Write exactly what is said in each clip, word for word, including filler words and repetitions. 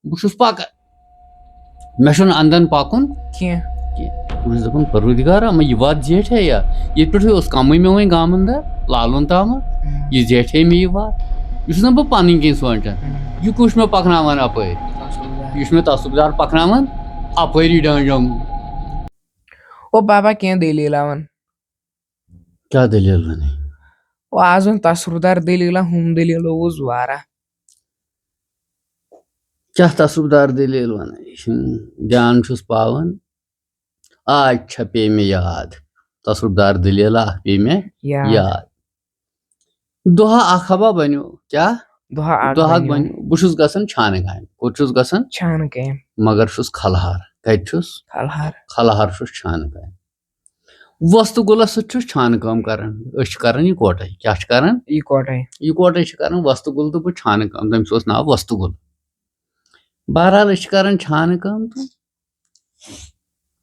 بہٕ چھُس پکان، مےٚ چھُنہٕ اندان پکُن۔ کینٛہہ۔ بہٕ چھُس دپان، پروردگارا، مےٚ یہِ وتھ زیٹھے یا؟ ییٚتہِ پٮ۪ٹھٕے اوس کمٕے مےٚ وۄنۍ گامن دار لالُن تامتھ، یہِ زیٹھے مےٚ یہِ وتھ۔ یہِ چھُس نہٕ بہٕ پنٕنۍ کِنۍ سونچان، یہِ کُس چھُ مےٚ پکناوان اپٲرۍ؟ یہِ چھُ مےٚ تصرف دار پکناوان اپٲری ڈانجم۔ او بابا، کینٛہہ دٔلیٖلہ وَن۔ کیٛاہ دٔلیٖل وَنٕنۍ؟ او آز وَن تصرف دار دٔلیٖلہ، ہُم دٔلیٖلہ اوس واریاہ۔ کیٛاہ تصرف دار دٔلیٖل وَنٕنۍ؟ یہِ چھُنہٕ دیان چھُس پاوان۔ آ، اَتہِ چھےٚ پیٚیہِ مےٚ یاد۔ تصرف دار دٔلیٖلہ اکھ پیٚیہِ مےٚ یاد۔ یاد۔ دۄہا اکھ ہبا بنیو۔ کیٛاہ؟ دۄہا اکھ دۄہا اکھ بنیو۔ بنیو۔ بہٕ چھُس گژھان چھانہٕ کامہِ۔ کوٚت چھُس گژھان؟ چھانہٕ کامہِ۔ مگر چھُس کھلہار۔ کتہِ چھُس؟ کھلہار۔ کھلہار چھُس چھانہٕ کامہِ۔ وۄستہٕ گُلس سۭتۍ چھُس چھانہٕ کٲم کران۔ أسۍ چھِ کران یِکوٹے۔ کیٛاہ چھِ کران؟ یِکوٹے۔ یِکوٹے چھِ کران وۄستہٕ گُل تہٕ بہٕ چھانہٕ کٲم۔ تٔمِس اوس ناو وۄستہٕ گُل۔ بہرحال، أسۍ چھِ کران چھانہٕ کٲم تہٕ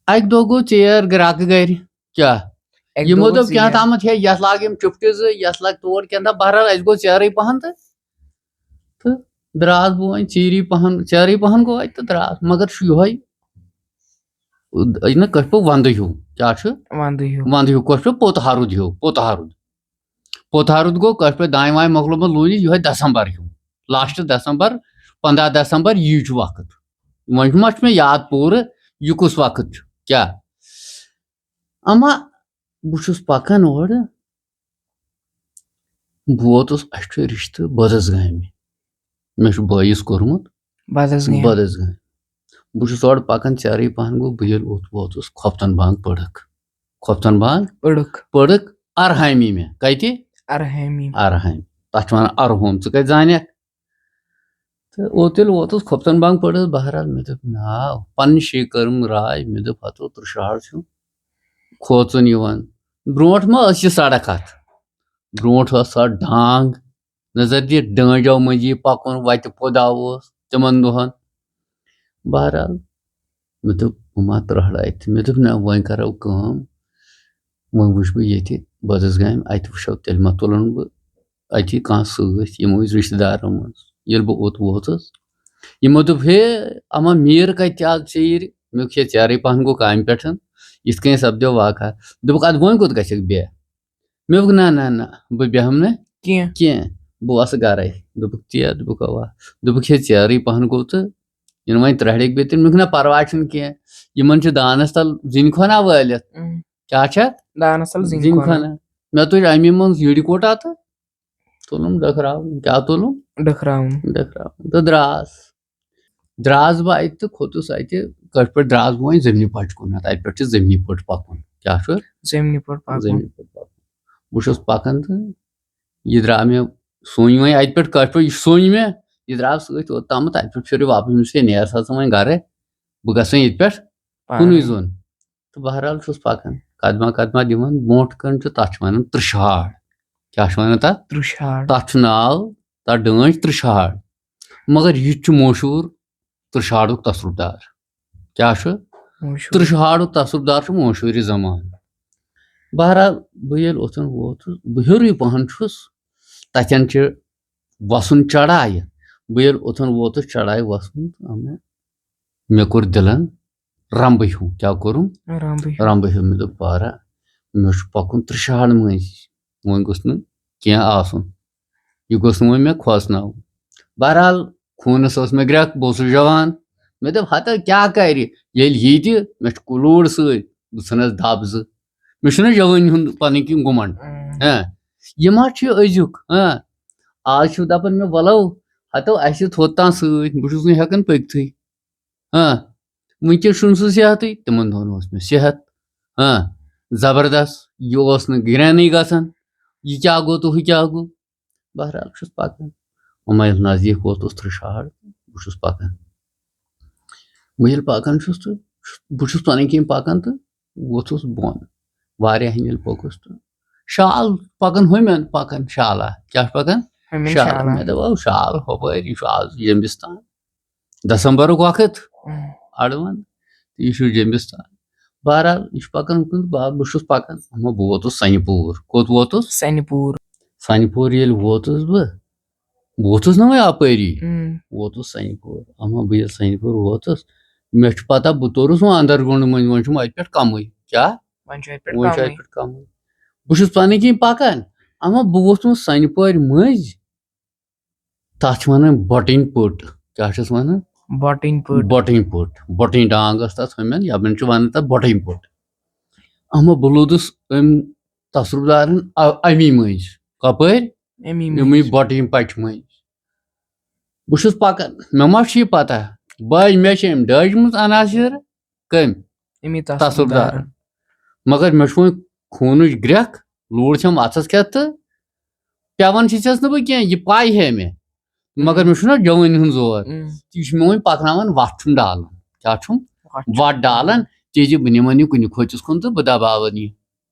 اکہِ دۄہ گوٚو ژیر گراکہٕ گرِ۔ کیٛاہ؟ اَکہِ یِمو دۄہ دوٚپ اوس کینٛہہ یہِ۔ تامَتھ، ہے، یَتھ لاگ یِم چُپٹہِ زٕ، یَتھ لاگ تور کینٛہہ تام۔ بہرحال، اَسہِ گوٚو ژیرٕے پَہَن تہٕ، تہٕ درٛاس بہٕ وۄنۍ ژیٖری پَہَن، ژیرٕے پَہَن گوٚو اَتہِ تہٕ درٛاس۔ مگر چھُ یِہوٚے، یہِ نہ کٲشِر پٲٹھۍ وَندٕ ہیوٗ۔ کیٛاہ چھُ؟ وَندٕ ہیوٗ۔ وَندٕ ہیوٗ۔ کٲشِر پٲٹھۍ پوٚت ہَرُد ہیوٗ، پوٚت ہَرُد۔ پوٚت ہَرُد گوٚو کٲشِر پٲٹھۍ دانہِ وانہِ مۄکلومُت لوٗنِتھ، یِہوٚے دَسمبر ہیوٗ۔ لاسٹ دَسمبر، پنٛداہ دَسمبر، یی چھُ وقت۔ وۄنۍ ما چھُ مےٚ یاد پوٗرٕ، یہِ کُس وقت چھُ؟ کیٛاہ؟ اما بہٕ چھُس پکان اورٕ، بہٕ ووتُس، اَسہِ چھُ رِشتہٕ بدس گامہِ، مےٚ چھُ بٲیِس کوٚرمُت بدس گامہِ۔ بدس گامہِ۔ بہٕ چھُس اورٕ پکان، ژیرٕے پہن گوٚو، بہٕ ییٚلہِ اوٚت ووتُس، خۄفتن بانگ پٔڑٕکھ، خۄفتن بانگ پٔڑٕکھ۔ پٔڑٕکھ ارہامی مےٚ۔ کتہِ؟ ارہامی۔ ارہامی۔ تتھ چھِ ونان ارہوم۔ ژٕ کتہِ زانکھ؟ تہٕ اوٚت ییٚلہِ ووتُس، خۄفتن بانگ پٔڑٕس۔ بہرحال، مےٚ دوٚپ، ناو پننہِ شیٚیہِ کٔرٕم راے۔ مےٚ دوٚپ، ہتو، ترٛشہار چھُ کھوژُن یِوان۔ برونٹھ ما ٲس یہِ سڑک اتھ؟ برونٹھ ٲس سۄ ڈانگ۔ نظر دِتھ ڈٲنجو مٔنٛزی پکُن، وتہِ پودا اوس تِمن دۄہن۔ بہرحال، مےٚ دوٚپ، بہٕ ما ترٛہڑٕ اتہِ۔ مےٚ دوٚپ، نہ، وۄنۍ کرو کٲم، وۄنۍ وٕچھ بہٕ ییٚتہِ بدس گامہِ، اتہِ وٕچھو، تیٚلہِ ما تُلن بہٕ اتی کانٛہہ سۭتۍ، یِمو أسۍ رشتہٕ دارو منٛز۔ ییٚلہِ بہٕ اوٚت ووتُس، یِمو دوٚپ، ہے، اما میٖر کتہِ آز ژیٖرۍ؟ مےٚ دوٚپ، ہے، ژیرٕے پہن گوٚو کامہِ پٮ۪ٹھ، یِتھ کٔنۍ سپدیو واقعہ۔ دوٚپُکھ، ادٕ وۄنۍ کوٚت گژھکھ بیٚہہ؟ مےٚ دوٚپُکھ، نہ، نہ، نہ، بہٕ بیٚہمہٕ نہٕ کینٛہہ۔ کینٛہہ، بہٕ وسہٕ گرے۔ دوٚپُکھ، تی ہا؟ دوٚپُکھ، اوا۔ دوٚپُکھ، ہے، ژیرٕے پہن گوٚو تہٕ یِنہٕ وۄنۍ ترٛہڑِکۍ بیٚترِ۔ مےٚ دوٚپُکھ، نہ، پرواے چھُنہٕ کینٛہہ، یِمن چھُ دانس تل زِنۍ کھۄنا وٲلِتھ۔ اۭں۔ کیٛاہ چھکھ؟ دانس تل زِنۍ زِنۍ کھۄنا۔ کھۄنا۔ مےٚ تُج امی منٛز یِڈِ کوٹا تہٕ تُلُم ڈٔکھراوُن۔ کیٛاہ تُلُم؟ ڈٔکھراوُن۔ ڈٔکھراوُن۔ تہٕ درٛاس۔ درٛاس بہٕ اَتہِ تہٕ کھوٚتُس اَتہِ۔ کٲشِر پٲٹھۍ درٛاس بہٕ وۄنۍ زٔمیٖنہِ پٹہِ کُن۔ اَتہِ پٮ۪ٹھ چھِ زٔمیٖنہِ پٹہِ پَکُن۔ کیٛاہ چھُ؟ زٔمیٖنہِ پٮ۪ٹھ پَکُن۔ زٔمیٖنہِ پٹہِ پَکُن۔ بہٕ چھُس پَکان تہٕ یہِ درٛاو مےٚ، سوٚن وۄنۍ اَتہِ پٮ۪ٹھ۔ کٲشِر پٲٹھۍ یہِ سوٚن مےٚ، یہِ درٛاو سۭتۍ اوٚت تامَتھ۔ اَتہِ پٮ۪ٹھ پھیوٚر یہِ واپَس۔ مےٚ دوٚپُس، ہے، نیر سا ژٕ وۄنۍ گَرَے، بہٕ گژھٕ وۄنۍ ییٚتہِ پٮ۪ٹھ کُنُے پانہٕ۔ زوٚن۔ تہٕ بہرحال چھُس پَکان، قدمہ قدمہ دِوان برونٛٹھ کَنہِ چھُ، تَتھ چھِ وَنان ترٛشہاڑ۔ کیٛاہ چھِ وَنان تَتھ؟ ترٛشہاڑ۔ تَتھ چھُ ناو، تَتھ ڈٲنۍ چھِ ترٛشہاڑ۔ مگر یہِ تہِ چھُ مشہوٗر ترٛشہاڑُک تصرُف دار۔ کیٛاہ چھُ؟ مشہوٗر۔ ترٛشہاڑُک تصرُف دار چھُ مشہوٗرِ زمانہٕ۔ بہرحال، بہٕ ییٚلہِ اوٚتَن ووتُس، بہٕ ہیوٚرُے پَہَن چھُس، تَتٮ۪ن چھِ وَسُن چڑایہِ۔ بہٕ ییٚلہِ اوٚتَن ووتُس چڑایہِ وَسُن، اَما مےٚ کوٚر دِلَن رمبہٕ ہیوٗ۔ کیٛاہ کوٚرُم؟ رمبہٕ ہیوٗ۔ رمبہٕ ہیوٗ۔ مےٚ دوٚپ، بارہ، مےٚ چھُ پَکُن ترٛشہاڑ مٔنٛزۍ، وۄنۍ گوٚژھ نہٕ کینٛہہ آسُن، یہِ گوٚژھ نہٕ وۄنۍ مےٚ کھوژناوُن۔ بہرحال، خوٗنَس ٲس مےٚ گرٛٮ۪کھ، بہٕ اوسُس جوان۔ مےٚ دوٚپ، ہتا کیٛاہ کَرِ، ییٚلہِ یی تہِ، مےٚ چھُ کُلوٗڑ سۭتۍ، بہٕ ژھٕنَس دَب زٕ۔ مےٚ چھُنہ جوٲنی ہُنٛد پَنٕنۍ کِنۍ گُمنٛڈ۔ اۭں۔ ہاں، یہِ ما چھُ أزیُک؟ ہاں، آز چھُ دَپان مےٚ، وَلو، ہَتو اَسہِ تھوٚد تام سۭتۍ، بہٕ چھُس نہٕ ہٮ۪کان پٔکۍتھٕے۔ ہاں، وٕنکیٚس چھُنہٕ سُہ صحتٕے، تِمَن دۄہَن اوس مےٚ صحت۔ ہاں، زبردست، یہِ اوس نہٕ گرٛینٕے گژھان، یہِ کیٛاہ گوٚو تہٕ ہُہ کیٛاہ گوٚو۔ بہرحال چھُس پَکان، وۄنۍ ییٚلہِ نزدیٖک ووتُس ترٛشہاڑ، بہٕ چھُس پَکان۔ بہٕ ییٚلہِ پَکان چھُس تہٕ بہٕ چھُس پَنٕنۍ کِنۍ پَکان تہٕ ووٚتھُس بۄن۔ واریاہَن ییٚلہِ پوٚکُس تہٕ شال پَکان، ہُمٮ۪ن پَکان شالا۔ کیٛاہ چھُ پَکان؟ ہُمٮ۪ن شال۔ شالَن۔ مےٚ دوٚپ، "او شال ہُپٲرۍ، یہِ چھُ آز جیٚمِستان، دسمبرُک وقت، اۭں۔ اَڑٕ وَنٛد، تہٕ یہِ چھُ جیٚمِستان۔" بہرحال، یہِ چھُ پَکان کُن، بہرحال، بہٕ چھُس پَکان۔ اَما بہٕ ووتُس سَنہِ پوٗر۔ کوٚت ووتُس؟ سَنہِ پوٗر۔ سَنہِ پوٗر ییٚلہِ ووتُس بہٕ، بہٕ ووتُس نہ وۄنۍ اَپٲری۔ اۭں۔ ووتُس سنہِ پور۔ اما بہٕ ییٚلہِ سنہِ پور ووتُس، مےٚ چھُ پتہ بہٕ توٚرُس وۄنۍ اندر گوٚنٛڈ مٔنٛزۍ، وۄنۍ چھُم اَتہِ پٮ۪ٹھ کمٕے۔ کیٛاہ؟ وۄنۍ چھُ اَتہِ پٮ۪ٹھ وۄنۍ چھُ اَتہِ کمٕے۔ پٮ۪ٹھ کمٕے۔ بہٕ چھُس پنٕنۍ کِنۍ پکان، اما بہٕ ووتُس سنہِ پورِ مٔنٛزۍ۔ تتھ چھِ ونان بۄٹٕنۍ پٔٹ۔ کیٛاہ چھِس ونان؟ بۄٹٕنۍ پٔٹ۔ بۄٹٕنۍ پٔٹ، بۄٹٕنۍ ڈانٛگ ٲس تتھ ہُمٮ۪ن، یمن چھِ ونان تتھ بۄٹٕنۍ پٔٹ۔ اما بہٕ لوٚدُس أمۍ تصرُف دارن ا-، امی مٔنٛزۍ۔ کپٲرۍ؟ امی یِمٕے مٔنٛزۍ۔ بۄٹٕنۍ پچہِ مٔنٛزۍ۔ بہٕ چھُس پکان، مےٚ ما چھِ یہِ پتہ؟ بہٕ، مےٚ چھِ أمۍ ڈٲجمٕژ عناصر۔ کٔمۍ؟ امی تصرُف تصرُف دارن۔ دارن۔ مگر مےٚ چھُ وۄنۍ خوٗنٕچ گرٛٮ۪کھ، لوٗر چھَم اَتھَس کٮ۪تھ تہٕ پٮ۪وان چھِ چھَس نہٕ بہٕ کینٛہہ، یہِ پَے ہے مےٚ۔ مگر مےٚ چھُنہ جوٲنی ہُنٛد زور۔ اۭں۔ یہِ چھُ مےٚ وۄنۍ پَکناوان، وَتھ چھُم ڈالان۔ کیٛاہ چھُم؟ وَتھ چھُم وَتھ ڈالان، تِکیٛازِ بہٕ نِمَن یہِ کُنہِ کھوژِس کُن تہٕ بہٕ دَباوَن یہِ۔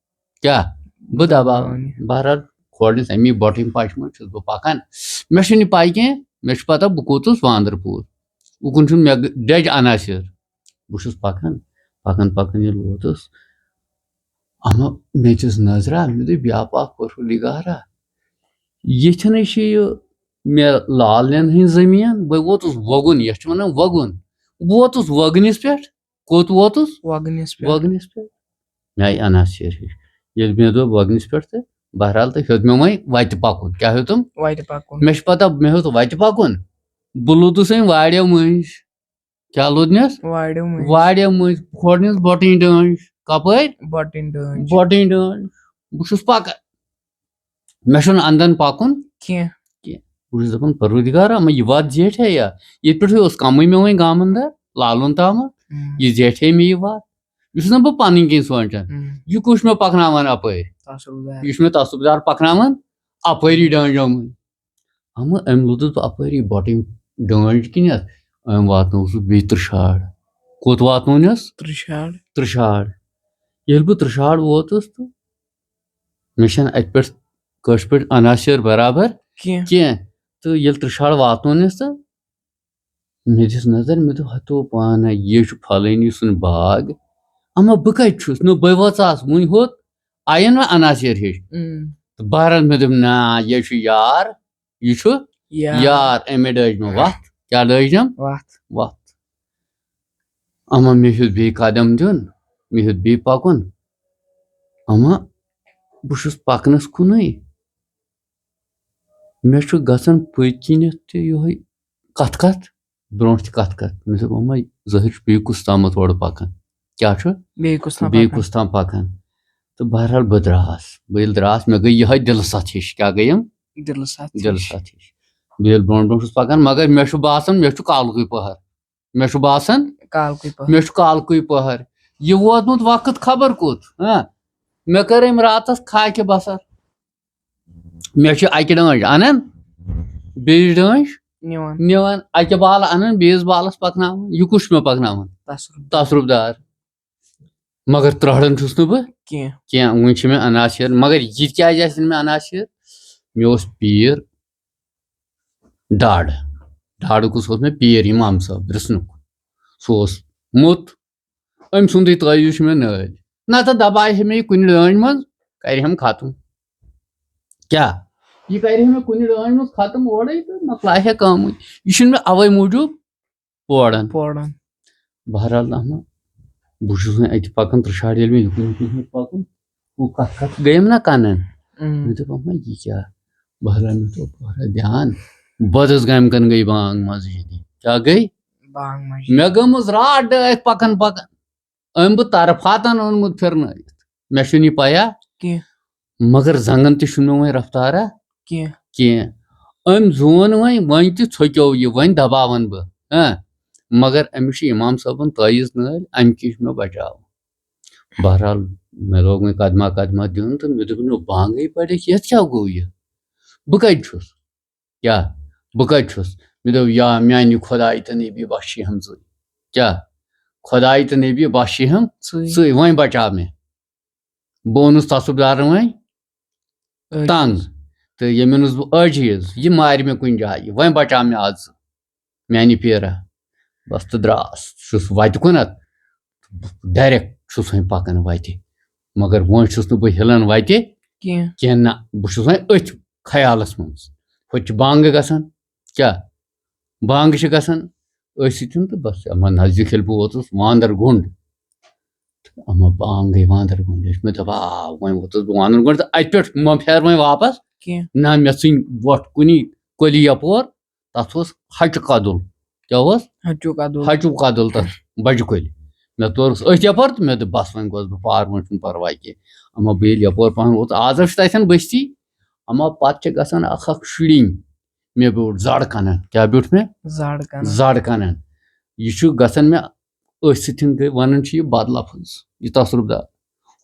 کیٛاہ؟ بہٕ دَباوَن۔ بہٕ دَباوَن یہِ۔ بہرحال، کھوڑنِس اَمی بۄٹٕنۍ پَشہِ منٛز چھُس بہٕ پَکان۔ مےٚ چھُنہٕ یہِ پَے کینٛہہ، مےٚ چھُ پَتہ بہٕ کوٚت اوسُس وانٛدَر پوٗر۔ اُکُن چھُم مےٚ گ-، ڈٮ۪جہِ عناصر۔ بہٕ چھُس پَکان، پَکان، پَکان ییٚلہِ ووتُس، اَما مےٚ دِژ نظرا، مےٚ دوٚپ، "یا پاک پروردگارا، ییٚتھٮ۪نٕے چھِ یہِ مےٚ لالنٮ۪ن ہٕنٛز زٔمیٖن، بہٕ ووتُس وۄگُن، یَتھ چھِ وَنان وۄگُن۔ بہٕ ووتُس وۄگنِس پٮ۪ٹھ۔" کوٚت ووتُس؟ وۄگنِس پٮ۪ٹھ۔ وۄگنِس پٮ۪ٹھ۔ مےٚ آیہِ عناصر ہِش۔ ییٚلہِ مےٚ دوٚپ وۄگنِس پٮ۪ٹھ تہٕ بہرحال تہٕ ہیوٚت مےٚ وۄنۍ وَتہِ پَکُن۔ کیٛاہ ہیوٚتُم؟ وَتہِ پَکُن۔ مےٚ چھُ پَتہ، مےٚ ہیوٚت وَتہِ پَکُن۔ بہٕ لوٚدُس أمۍ واڑیو مٔنٛزۍ۔ کیٛاہ لوٚدنَس؟ واڑیو مٔنٛزۍ۔ واڑیو مٔنٛزۍ کھوڑنِس بۄٹٕنۍ ڈٲنٛج۔ کَپٲرۍ؟ بۄٹٕنۍ ڈٲنٛج۔ بۄٹٕنۍ ڈٲنٛج۔ بہٕ چھُس پَکان۔ مےٚ چھُنہٕ اَندَن پَکُن۔ کینٛہہ۔ بہٕ چھُس دَپان، "پروردگارا، مےٚ یہِ وَتھ زیٹھے یا؟ ییٚتہِ پٮ۪ٹھٕے اوس کَمٕے مےٚ وۄنۍ گامَن دار، لالُن تامَتھ۔ اۭں۔ یہِ زیٹھے مےٚ یہِ وَتھ؟" یہِ چھُس نہ بہٕ پَنٕنۍ کِنۍ سونٛچان۔ اۭں۔ یہِ کُس چھُ مےٚ پَکناوان اَپٲرۍ؟ تصرُف دار۔ یہِ چھُ مےٚ تصرُف دار پَکناوان اَپٲری ڈٲنٛجو مٔنٛزۍ۔ اَما أمۍ لوٚدُس بہٕ اَپٲری بۄٹٕنۍ ڈٲنٛج کِنٮ۪تھ، أمۍ واتنووُس بہٕ بیٚیہِ ترٛشاڑ۔ کوٚت واتنوونَس؟ ترٛشاڑ۔ ترٛشاڑ۔ ییٚلہِ بہٕ ترٛشاڑ ووتُس تہٕ مےٚ چھَنہٕ اَتہِ پٮ۪ٹھ کٲشِر پٲٹھۍ عناصر برابر کینٛہہ۔ کینٛہہ۔ تہٕ ییٚلہِ ترٛشاڑ واتنوونَس تہٕ مےٚ دِژ نظر، مےٚ دوٚپ، "ہتو پانہ، یے چھُ فلٲنی سُنٛد باغ۔ اما بہٕ کتہِ چھُس؟ نہ بہٕ وٲژاس وُنہِ ہوٚت، آیَن وۄنۍ عناصر ہِش؟" اۭں۔ تہٕ بہرحال مےٚ دوٚپ، "نہ، یے چھُ یار، یہِ چھُ یار۔ یار، أمۍ ڈٲج مےٚ وَتھ۔" کیٛاہ ڈٲجم؟ وَتھ۔ وَتھ۔ اما مےٚ ہیوٚت بیٚیہِ قدم دیُن، مےٚ ہیوٚت بیٚیہِ پَکُن۔ اما بہٕ چھُس پَکنَس کُنُے۔ مےٚ چھُ گژھان پٔتۍ کِنٮ۪تھ تہِ یِہوٚے کَتھ کَتھ، برونٛٹھ تہِ کَتھ کَتھ۔ مےٚ دوٚپ، "اما ظٲہِر چھُ بیٚیہِ کُس تامَتھ اورٕ پَکان۔ کیٛاہ چھُ؟" بیٚیہِ کُس تام بیٚیہِ پَکان۔ کُس تام پَکان۔ تہٕ بہرحال بہٕ درٛاس۔ بہٕ ییٚلہِ درٛاس، مےٚ گٔے یِہوٚے دِلہٕ سَتھ ہِش۔ کیٛاہ گٔیم؟ دِلہٕ سَتھ دِلہٕ ہِش۔ سَتھ ہِش۔ بہٕ ییٚلہِ برونٛٹھ برونٛٹھ چھُس پَکان، مگر مےٚ چھُ باسان، مےٚ چھُ کالکُے پَہر۔ مےٚ چھُ باسان، کالکُے پَہر۔ مےٚ چھُ کالکُے پَہر۔ یہِ ووتمُت وقت خبر کوٚت، ہاں؟ مےٚ کٔر أمۍ راتَس خاکہِ بَسر۔ مےٚ چھِ اَکہِ ڈٲنٛج اَنان، بیٚیِس ڈٲنٛج نِوان۔ نِوان، اَکہِ بالہٕ اَنان، بیٚیِس بالَس پَکناوان۔ یہِ کُس چھُ مےٚ پَکناوان؟ تصرُف۔ تصرُف دار۔ مگر ترٛہڑان چھُس نہٕ بہٕ کینٛہہ۔ کینٛہہ۔ وٕنہِ چھِ مےٚ عناصر، مگر یہِ تہِ کیٛازِ آسہِ نہٕ مےٚ عناصر؟ مےٚ اوس پیٖر ڈاڈٕ۔ ڈاڈٕ کُس اوس مےٚ؟ پیٖر اِمام صٲب رِسنُک۔ سُہ اوس موٚت۔ أمۍ سُنٛدٕے تعویٖذ چھُ مےٚ نٲلۍ۔ نَتہٕ دَبایہِ ہے مےٚ یہِ کُنہِ ڈٲنۍ منٛز، کَرِ ہَم ختم۔ کیٛاہ؟ یہِ کَرِ ہے مےٚ کُنہِ ڈٲنۍ منٛز ختم اورَے تہٕ مۄکلاے ہے کٲمٕے۔ یہِ چھُنہٕ مےٚ اَوَے موٗجوٗب پوران۔ پوران۔ بہرحال احمد، بہٕ چھُس وۄنۍ اَتہِ پَکان ترٛشاڑ، ییٚلہِ مےٚ یُکُن یُکُن ہیوٚت پَکُن، ہُہ کَتھ کَتھ گٔیم نہ کَنَن۔ اۭں۔ مےٚ دوٚپ، "اَما یہِ کیٛاہ؟" بہرحال مےٚ دوٚپ، "بہرحال دھیان، بدس گامہِ کَن گٔے بانٛگ مسجدِ۔" کیٛاہ گٔے؟ بانٛگ مسجد۔ مےٚ گٔمٕژ راتھ ڈٲتھ پَکان پَکان۔ أمۍ بہٕ طرفاتَن اوٚنمُت پھِرنٲوِتھ۔ مےٚ چھُنہٕ یہِ پَیا کینٛہہ۔ مگر زنٛگَن تہِ چھُنہٕ مےٚ وۄنۍ رفتارا کینٛہہ۔ کینٛہہ۔ أمۍ زون وۄنۍ، وۄنۍ تہِ ژھوٚکیو یہِ، وۄنۍ دباوَن بہٕ۔ ہاں، مگر أمِس چھُ اِمام صٲبُن تعویٖذ نٲلۍ، اَمہِ کِنۍ چھُ مےٚ بچاو۔ بہرحال، مےٚ لوگ وۄنۍ قدمہ قدمہ دیُن تہٕ مےٚ دوٚپ، "نو، بانٛگٕے پَرِکھ، یَتھ کیٛاہ گوٚو یہِ؟ بہٕ کَتہِ چھُس؟ کیٛاہ؟ بہٕ کَتہِ چھُس؟" مےٚ دوٚپ، "یا میٛانہِ خۄدایہِ تہٕ نبی بخشی ہم ژٕے۔ کیٛاہ؟ خۄدایہِ تہٕ نبی بخشی ہم ژٕے۔ ژٕے، وۄنۍ بچاو مےٚ۔" بہٕ اوٚنُس تصرُف دارن وۄنۍ أڑۍ تنگ۔ چیٖز۔ تہٕ ییٚمہِ اوٚنُس بہٕ أڑۍ چیٖز، یہِ مارِ مےٚ کُنہِ جایہِ، وۄنۍ بچاو مےٚ آز ژٕ، میانہِ پیرا۔ بس تہٕ دراس، چھُس وتہِ کُنتھ، ڈایریکٹ چھُس وۄنۍ پکان وتہِ، مگر وۄنۍ چھُس نہٕ بہٕ ہلان وتہِ کینٛہہ۔ کینٛہہ۔ نہ، بہٕ چھُس وۄنۍ أتھۍ خیالس منٛز، ہوٚتہِ چھِ بانٛگہٕ گژھان، کیٛاہ؟ بانٛگ چھِ گژھان أتھۍ سۭتۍ تہٕ بس، اما نزدیٖک ییٚلہِ بہٕ ووتُس واندر گُنٛڈ، تہٕ اما بانٛگ گٔے واندر گُنٛڈ۔ یہِ چھُ مےٚ دَپان، آ، وۄنۍ ووتُس بہٕ واندر گُنٛڈ تہٕ اَتہِ پٮ۪ٹھ مہ پھیر وۄنۍ واپس۔ کینٛہہ۔ نہ، مےٚ ژھٕنۍ وۄٹھ کُنی کۄلہِ یپور، تَتھ اوس ہَچُہ کدُل۔ کیٛاہ اوس؟ ہَچُہ کدُل۔ ہَچُہ کدُل تَتھ بَجہِ کۄلہِ۔ مےٚ توٚر أتھۍ یپور تہٕ مےٚ دوٚپ، بس وۄنۍ گوس بہٕ پار، وۄنۍ چھُنہٕ پرواے کینٛہہ۔ اما بہٕ ییٚلہِ یپور پہن ووتُس، آز چھِ تَتٮ۪ن بستی، اما پتہٕ چھِ گژھان اکھ اکھ شُرِنۍ۔ مےٚ بیوٗٹھ زَڈ کَنَن۔ کیٛاہ بیوٗٹھ مےٚ؟ زَڈ کَنَن۔ زَڈ کَنَن۔ یہِ چھُ گژھان مےٚ أتھۍ سۭتۍ گٔے، وَنان چھِ یہِ بد لفظ، یہِ تصرُف دار۔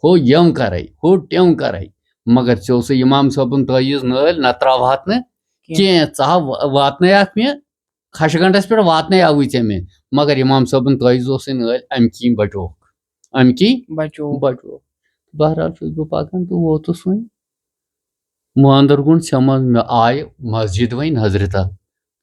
ہو یِم کَرَے، ہو ٹِم کَرَے۔ مگر ژےٚ اوسُے اِمام صٲبُن تعویٖذ نٲلۍ، نہ ترٛاوہَتھ نہٕ کینٛہہ۔ کینٛہہ۔ ژٕ ہا وا-، واتنٲیَکھ مےٚ خَشہِ گَنٛڈَس پٮ۪ٹھ، واتنٲیاوٕے ژےٚ مےٚ۔ مگر اِمام صٲبُن تعویٖذ اوسُے نٲلۍ، اَمہِ کِنۍ بَچووُکھ۔ اَمہِ کِنۍ بَچووُکھ۔ بَچووُکھ۔ بہرحال چھُس بہٕ پَکان تہٕ ووتُس وۄنۍ۔ مانٛدر گوٚنٛڈ ژھٮ۪مہٕ منٛز مےٚ آیہِ مسجد وۄنۍ نظرِ تل۔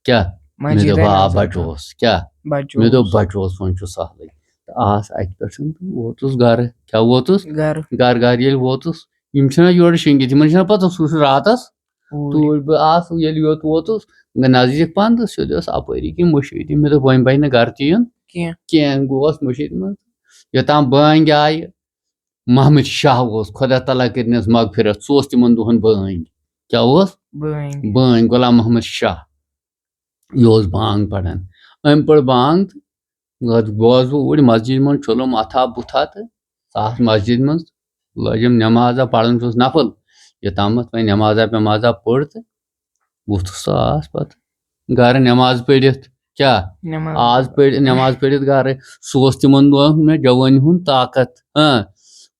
کیٛاہ؟ مےٚ مسجد دوٚپ، آیہِ آ، نظرِ تل۔ بچوس۔ کیٛاہ؟ بچوس۔ مےٚ دوٚپ، بچوس، وۄنۍ چھُ سہلٕے۔ تہٕ آس اَتہِ پٮ۪ٹھ تہٕ ووتُس گرٕ۔ کیٛاہ ووتُس؟ گرٕ۔ گرٕ، گرٕ ییٚلہِ ووتُس، یِم چھِنہ یورٕ شیٚنگِتھ، یِمن چھِنہ پتہ، سُہ چھُ راتس اوٗرۍ۔ توٗرۍ۔ بہٕ آس ییٚلہِ یوت ووتُس، نزدیٖک پہن تہٕ سیوٚدُے اوس اپٲری کِنۍ مٔشیٖد۔ مےٚ دوٚپ، وۄنۍ بنہِ نہٕ گرٕ تہِ یُن کینٛہہ۔ کینٛہہ۔ گوس مٔشیٖد منٛز۔ یوٚتام بٲنگۍ آیہِ، محمد شاہ اوس، خۄدا تعالیٰ کٔرِنَس مغفرت، سُہ اوس تِمن دۄہن بٲنگۍ۔ کیٛاہ اوس؟ بٲنگۍ۔ بٲنگۍ، غلام محمد شاہ۔ یہِ اوس بانگ پران۔ أمۍ پٔر بانگ تہٕ گوس بہٕ اوٗرۍ مسجد منٛز، چھوٚلُم اَتھا بُتھا تہٕ ژاس مسجد منٛز، لٲجِم نٮ۪مازا پران چھُس نفل۔ یوٚتامَتھ وۄنۍ نٮ۪مازا وٮ۪مازا پٔر تہٕ ووٚتھُس تہٕ آس پتہٕ گرٕ نٮ۪ماز پٔرِتھ۔ کیٛاہ؟ نٮ۪ماز۔ آز پٔرۍ، نٮ۪ماز پٔرِتھ گرٕ۔ سُہ اوس تِمن دۄہن مےٚ جوٲنی ہُنٛد طاقت۔ ہاں،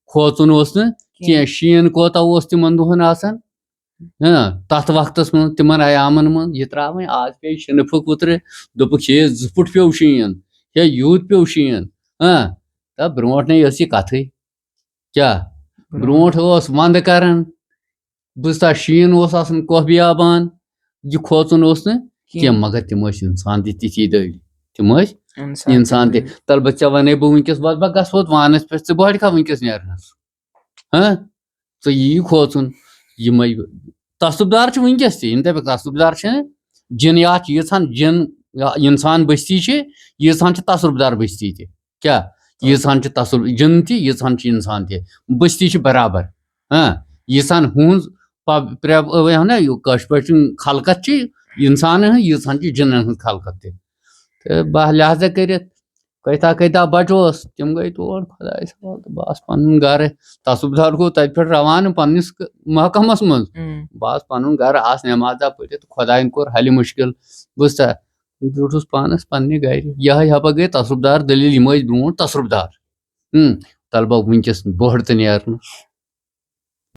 کھوژُن اوس نہٕ کینٛہہ۔ کینٛہہ۔ شیٖن کوتاہ اوس تِمن دۄہن آسان؟ ہاں، تتھ وقتس منٛز، تِمن ایامن منٛز۔ یہِ ترٛاو وۄنۍ آز پیٚیہِ شِنہٕ پھُک وُترِ، دوٚپُکھ، ہے، زٕ پھُٹ پیوٚو شیٖن، ہے، یوٗت پیوٚو شیٖن۔ ہاں، تہٕ برونٛٹھ نے ٲس یہِ کتھٕے۔ کیٛاہ؟ برونٛٹھ۔ برونٛٹھ اوس ونٛدٕ کران، بوٗزتھا، شیٖن اوس آسان، کوہ بیابان، یہِ کھوژُن اوس نہٕ کینٛہہ۔ کینٛہہ، مگر تِم ٲسۍ اِنسان تہِ تِتھی دٔلۍ۔ تِم ٲسۍ اِنسان تہِ اِنسان تہِ۔ دٔلۍ۔ تَلہٕ بہٕ ژےٚ وَنَے بہٕ وٕنۍکٮ۪س، بہٕ، بہٕ گژھٕ ہوت وانَس پٮ۪ٹھ، ژٕ بۄہڑِ کھا وٕنۍکٮ۪س نیرنَس؟ ہاں؟ ژٕ یی کھوژُن۔ یِمَے تصرُف دار چھِ وٕنۍکٮ۪س تہِ، یِم دَپَکھ تصرُف دار چھِنہٕ، جِن یا چھِ ییٖژہَن جِن یا اِنسان بٔستی چھِ، ییٖژہَن چھِ تصرُف دار بٔستی تہِ۔ کیٛاہ؟ ییٖژہَن چھِ تصرُف، جِن تہِ، ییٖژہَن چھِ اِنسان تہِ۔ بٔستی چھِ برابر۔ ہاں، ییٖژہَن ہُہٕنٛز پا-، پرٛ-، ٲ، نا، یہِ کٲشِر پٲٹھۍ چھِنہٕ خلقت چھِ اِنسانَن ہٕنٛز، ییٖژہَن چھِ جِنَن ہٕنٛز خلقت تہِ۔ تہٕ بہٕ لہذا کٔرِتھ کۭتیٛاہ کۭتیٛاہ بَچوس، تِم گٔے تور خۄدایَس حوالہٕ تہٕ بہٕ آس پَنُن گَرٕ۔ تصرُف دار گوٚو تَتہِ پٮ۪ٹھ روانہٕ پنٛنِس ک-، محکمَس منٛز۔ اۭں۔ بہٕ آس پَنُن گَرٕ، آس نٮ۪مازا پٔرِتھ، خۄدایَن کوٚر حلہِ مُشکِل۔ بوٗزتھا؟ بہٕ بیوٗٹھُس پانَس پنٛنہِ گَرِ۔ یِہوٚے ہَپا گٔے تصرُف دار دٔلیٖل، یِم ٲسۍ برونٛٹھ تصرُف دار۔ اۭں، تَلہٕ بہٕ وٕنۍکٮ۪س بۄہڑ تہٕ نیرنَس۔